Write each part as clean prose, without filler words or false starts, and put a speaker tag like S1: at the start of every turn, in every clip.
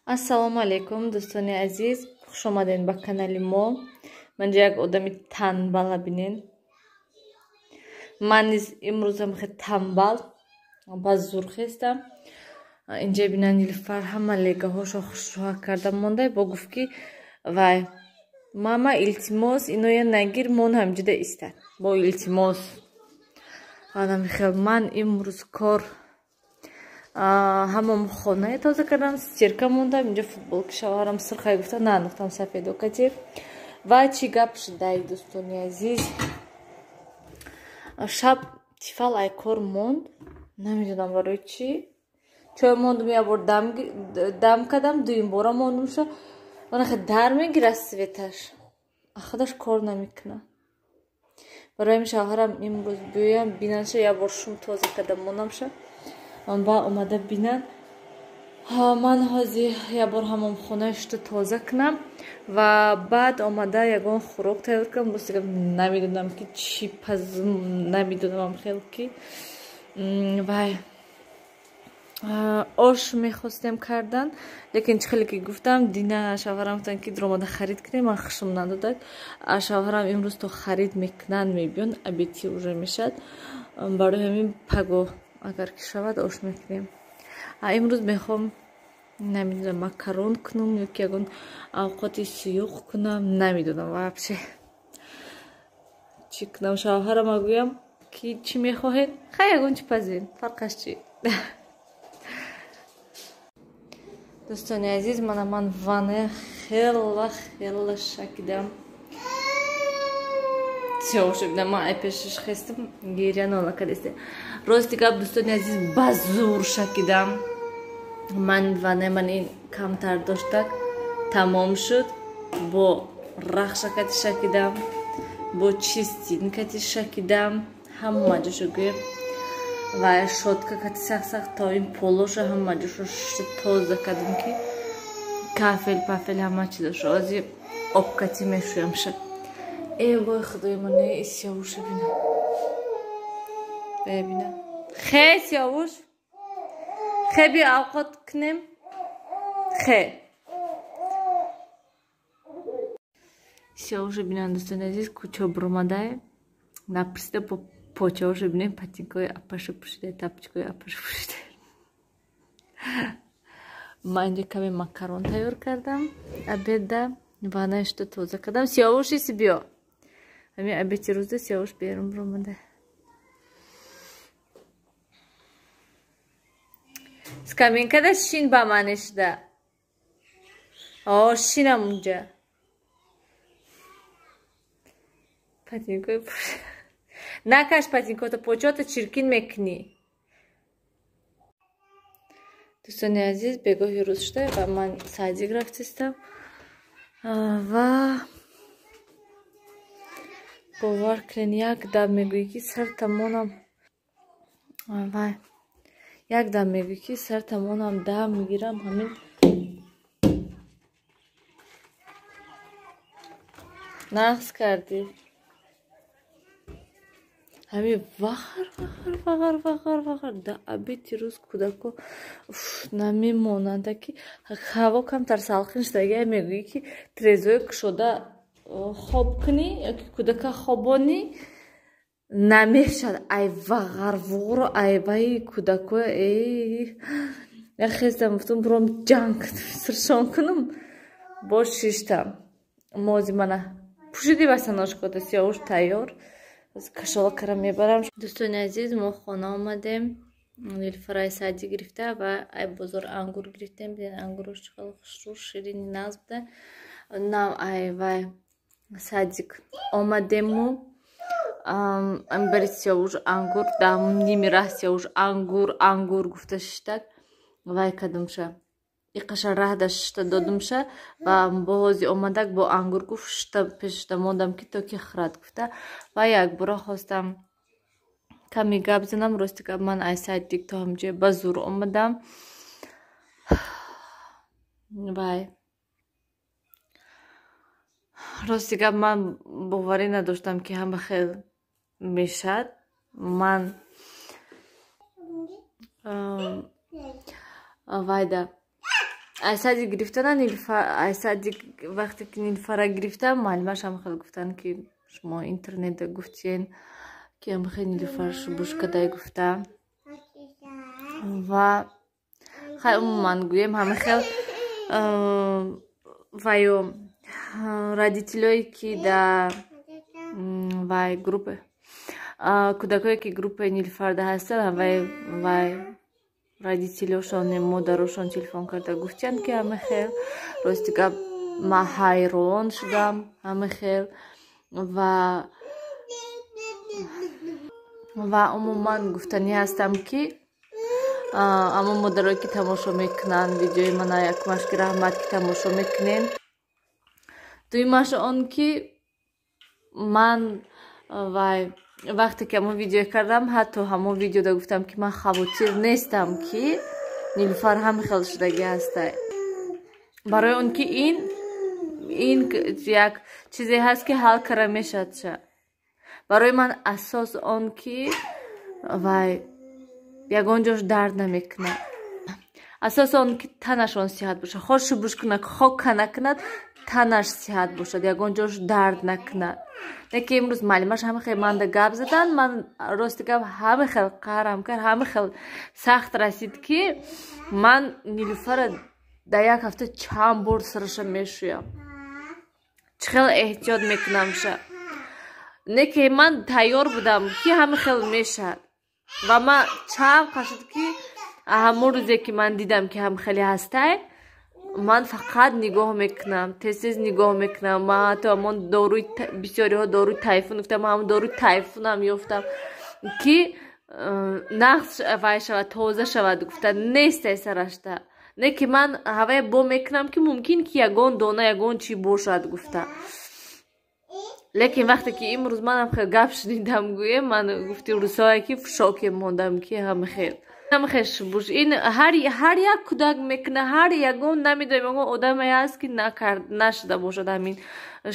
S1: Ассалому алайкум, дӯстони азиз, хуш омадед ба канали мо. Манҷа як одами танбала бинен. Ман низ имрӯзам хеле танбал, ба зур хестам. Инҷа бинан Нилуфар ҳама легаҳошо хушроҳа карда монда, бо гуфт ки вай мама илтимос иноя нагир, мон ҳамҷуда истад. Бо илтимос. Анам хел ман имрӯз кор ҳамон хонае тоза кардам, стирка мондам, инҷо футболки шавҳарам сирхай гуфта, наандохтам сафедо кати. Ва чӣ гап шудай, дӯстони азиз? Шаб тифал ай кор монд, намедонам барои чӣ. Чой мондум, як бор дам кардам, дуюм бора мондумша. Онахе дар мегирад светаш, худаш кор намекунад. Барои ҳамин шавҳарам имрӯз биёям бинанша, як бор шум тоза карда мондамша. Ба омада бинан. Ман ҳозир як бор ҳамомхонаи шута тоза кунам ва баъд омада ягон хӯрок тайёр кунам. Рости гап намедонам ки чӣ пазм, намедонам хел ки вай ош мехостем кардан, лекин чӣ хеле ки гуфтам, дина шавҳарам гуфтанд ки дуромада харид кунем, ман хушм надодак. Шавҳарам имрӯз то харид мекунанд, мебиён, обеди уже мешад. Барои ҳамин пагоҳ агар ки шавад ош мекунем. Имрӯз мехоҳам, намедонам, макарон кунам ё ки ягон авқоти суюқ кунам, намедонам вообще чӣ кунам. Шавҳарама гӯям ки чӣ мехоҳед, хай ягон чӣ пазем, фарқаш чӣ. Дӯстони азиз, мана ман ванная хела хела шакидам. Сиёҳ бинам, ман ай пешаш хестам, гиря нола кардесте. Рости гап, дӯстони азиз, ба зур шакидам. Ман ванная ман ин камтар доштак, тамом шуд. Бо рахшакати шакидам, бо чистинкати шакидам, ҳама ҷошо гӯем ва шотка кати сахт-сахт то ин полоша ҳама ҷошо тоза кардам ки кафел пафел ҳама чизошо ҳозир обкати мешӯямша. Э вой худои ман, э сиёвуша бина. Бибина. Хе сиёвуш. Хе биё авқот кунем. Хе. Сиёвуша бинан, дӯстони азиз, кӯчо буромадае. Напурсида бо почаҳошо бинем, патинкаҳои апаша пӯшида, тапчикаҳои апаша пӯшида. Ман инҷо каме макарон тайёр кардам обеда, ванная шута тоза кардам. Сиёвуш иси биё. Ҳамин обеди рӯзда сиёвуш берун буромада. Скамейкада шин ба мане шуда. О, шинам унҷа. Патинкаҳои пӯшида. Накаш патинкото, почото чиркин мекунӣ. Дӯстони азиз, бегоҳи рӯз шуда ва ман садик рафтистам ва бовар кунед, як дам мегӯӣ ки сартамонам вай, як дам мегӯӣ ки сартамонам дам мегирам, ҳамин нақс кардӣ. Ҳамин вағар вағар вағар вағар вағар да обеди рӯз кӯдако намемонанда ки ҳаво камтар салқин шудагия, мегӯӣ ки трезои кушода хоб кунӣ ё ки кӯдака хобонӣ, намешад. Ай вағар вуғро ай ваи кӯдако э хестам, гуфтам буром ҷанг сиршон кунам, боз шиштам. Мози мана пӯшиди васаношкота сиёвуш тайёр. Кашола кара мебарам. Дӯстони азиз, мо хона омадем. Нилуфарай сади гирифта ва ай бозор ангур гирифтем. Бинед ангурош чӣ хеле хушрӯ, ширини нағз буда. Нав ай вай садик омадему. Бари сиёвуш ангур, дар ними раҳ сиёвуш ангур ангур гуфта шиштак. Вай кадумша. Иқаша раҳда шишта додумша ва бо ҳози омадак бо ангур гуфт, шишта пешишта мондам ки то ки хӯрад гуфта. Ва якбора хостам каме гап занам. Рости гап, ман ай садик то ҳамҷоя ба зур омадам. Вай рости гап, ман боварӣ надоштам ки ҳама хел мешад. Ман вайда Ай садик гирифтана Нилуфар, ай садик вақте ки Нилуфара гирифтам, муаллимаш ҳам хел гуфтанд, ки шумо интернетда гуфтен, ки ҳамхел Нилуфар шубуш кадай гуфта. Ва хай, умуман гӯем, ҳамахел ваё родитель ое ки да вай группа, кӯдакое ки группаи Нилуфарда ҳастанд, вай родитель ошон, модарошон телефон карда гуфтиянд, ки ҳамахел. Рости гап, ман ҳайрон шудам ҳамахел. Ва умуман гуфтанӣ ҳастам, ки аммо модарое ки тамошо мекунанд видеои мана, якумаш ки раҳмат, ки тамошо мекунен, дуюмаш он ки ман вай вақте ки ҳамон видео кардам, ҳатто ҳамон видеода гуфтам, ки ман хавотир нестам, ки Нилуфар ҳам хел шудагӣ ҳастай, барои он ки ин як чизе ҳаст, ки ҳал кара мешавад. Ша барои ман асос он ки вай ягон ҷош дард намекунад, асос он ки танашон сиҳат бошад, хо шубуш кунад, хо накунад, танаш сиҳат бошад, ягон ҷош дард накунад. Не ки имрӯз муаллимаш ҳама хел манда гап задан, ман рости гап ҳама хел қаҳрам кард, ҳама хел сахт расид, ки ман Нилуфара дар як ҳафта чанд бор сараша мешӯям, чӣ хел эҳтиёт мекунамша. Не ки ман тайёр будам, ки ҳама хел мешавад. Ва ман чанд қашуд, ки ҳамон рӯзе ки ман дидам, ки ҳам хеле ҳастай, ман фақат нигоҳ мекунам, тез тез нигоҳ мекунам. Ман ҳатто ҳамон доруи, бисёриҳо доруи тайфун гуфтам, ман ҳамон доруи тайфунам ёфтам, ки нағз вай шавад, тоза шавад гуфта, нестай сарашта. Не ки ман ҳавая бо мекунам, ки мумкин ки ягон дона, ягон чӣ бошад гуфта. Лекин вақте ки имрӯз манам хел гап шунидам, гӯем, ман гуфти рӯзҳое ки в шоке мондам, ки ҳамахел шубуш ин ҳар як кӯдак мекунад, ҳар ягон, намедонам, ягон одаме ҳаст, ки нашуда бошад, ҳамин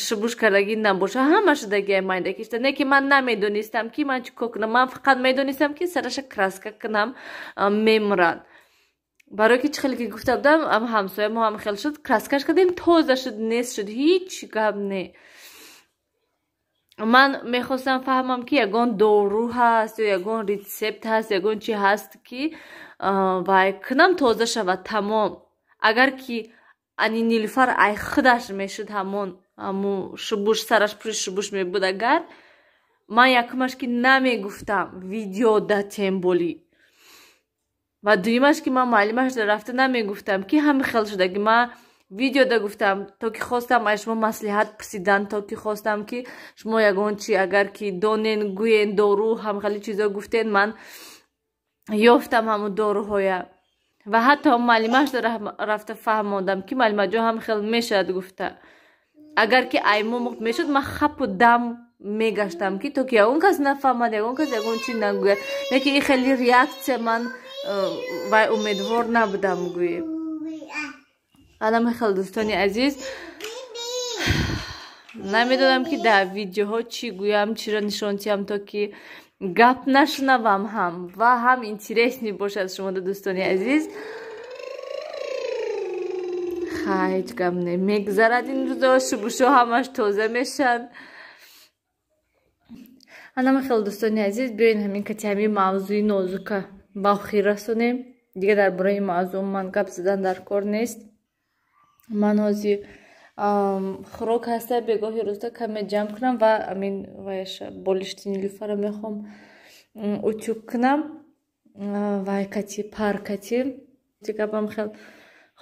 S1: шубуш кардагӣ набошад, ҳама шудагиа майдакишта. Не ки ман намедонистам, ки ман чӣ кор кунам. Ман фақат медонистам, ки сараша краска кунам, мемурад, барое ки чӣ хеле ки гуфта будам, ҳамсоя мо ҳам хел шуд, краска ш кардем, тоза шуд, нест шуд, ҳеҷ гап не. Ман мехостам фаҳмам, ки ягон дору ҳаст ё ягон рецепт ҳаст, ягон чи ҳаст, ки вай кунам, тоза шавад, тамом. Агар ки ани Нилуфар ай худаш мешуд, ҳамон ҳамун шубуш, сараш пури шубуш мебуд, агар ман якумаш ки намегуфтам видео да, тем более, ва дуюмаш ки ман муаллимаш рафта намегуфтам, ки ҳами хел шудаги. Ман видеода гуфтам, то ки хостам аз шумо маслиҳат пурсидан, то ки хостам, ки шумо ягон чи агар ки донен, гӯен, дору ҳамхели чизо гуфтен, ман ёфтам ҳамун доруҳоя. Ва ҳатто муаллимаш рафта фаҳмондам, ки муаллимаҷон, ҳам хел мешавад гуфта. Агар ки аймо мешуд, ман хапу дам мегаштам, ки то ки ягон кас нафаҳмад, ягон кас ягон чи нагӯяд. Лекин ин хеле реакция ман вай умедвор набудам, гӯем. Анам хел, дӯстони азиз, намедонам, ки дар видеоҳо чӣ гӯям, чиро нишон диҳам, то ки гап нашунавам ҳам ва ҳам интересный бошад шумода, дӯстони азиз. Хай, ҳеҷ гап не, мегузарад ин рӯзо, шубушо ҳамаш тоза мешаванд. Анама хел, дӯстони азиз, биёин ҳамин кати ҳамин мавзӯи нозука ба охир расонем. Дигар дар бораи мавзӯъ ман гап задан дар кор нест. Ман ҳозир хӯрок ҳаста, бегоҳи рӯзда каме ҷамъ кунам ва амин ваяша, болишти Нилуфара мехоҳам утюг кунам, вай кати пар кати гапам хел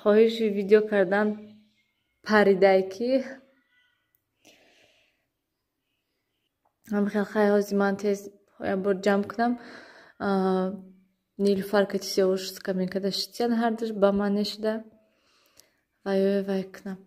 S1: хоҳиши видео кардан паридай, ки ҳам хел. Хай, ҳозир ман тез якбор ҷамъ кунам. Нилуфар кати Сиёвуш скамейка да шитиян, ҳардуш ба ман нешида, вайое вай кунам,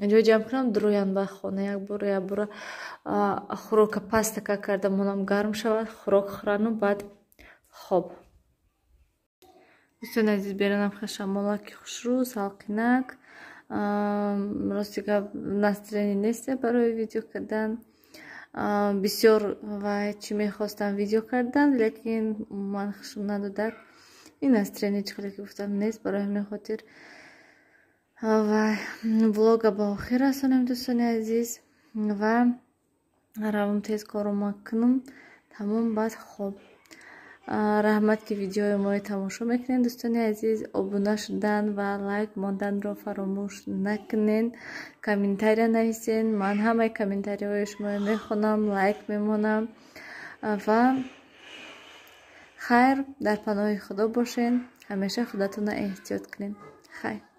S1: инҷо ҷамъ кунам, дуроян ба хона, якбора якбора хӯрока пастака карда монам, гарм шавад, хӯрок хӯрану баъд хоб. Дӯстони азиз, беранам хашамолаки хушрӯ, салқинак. Рости гап, настроение нест барои видео кардан. Бисёр вай чӣ мехостам видео кардан, лекин ман хушум надодак. Ин настроение, чӣ хеле ки гуфтам, нест, барои ҳамин хотир. Ва влога ба охир расонем, дӯстони азиз, ва равам, тез корома кунам, тамом, баъд хоб. Раҳмат, ки видеои моро тамошо мекунед, дӯстони азиз. Обуна шудан ва лайк монданро фаромӯш накунед, комментария нависен. Ман ҳамаи комментарияҳои шуморо мехонам, лайк мемонам. Ва хайр, дар паноҳи Худо бошен, ҳамеша худатонро эҳтиёт кунед. Хайр.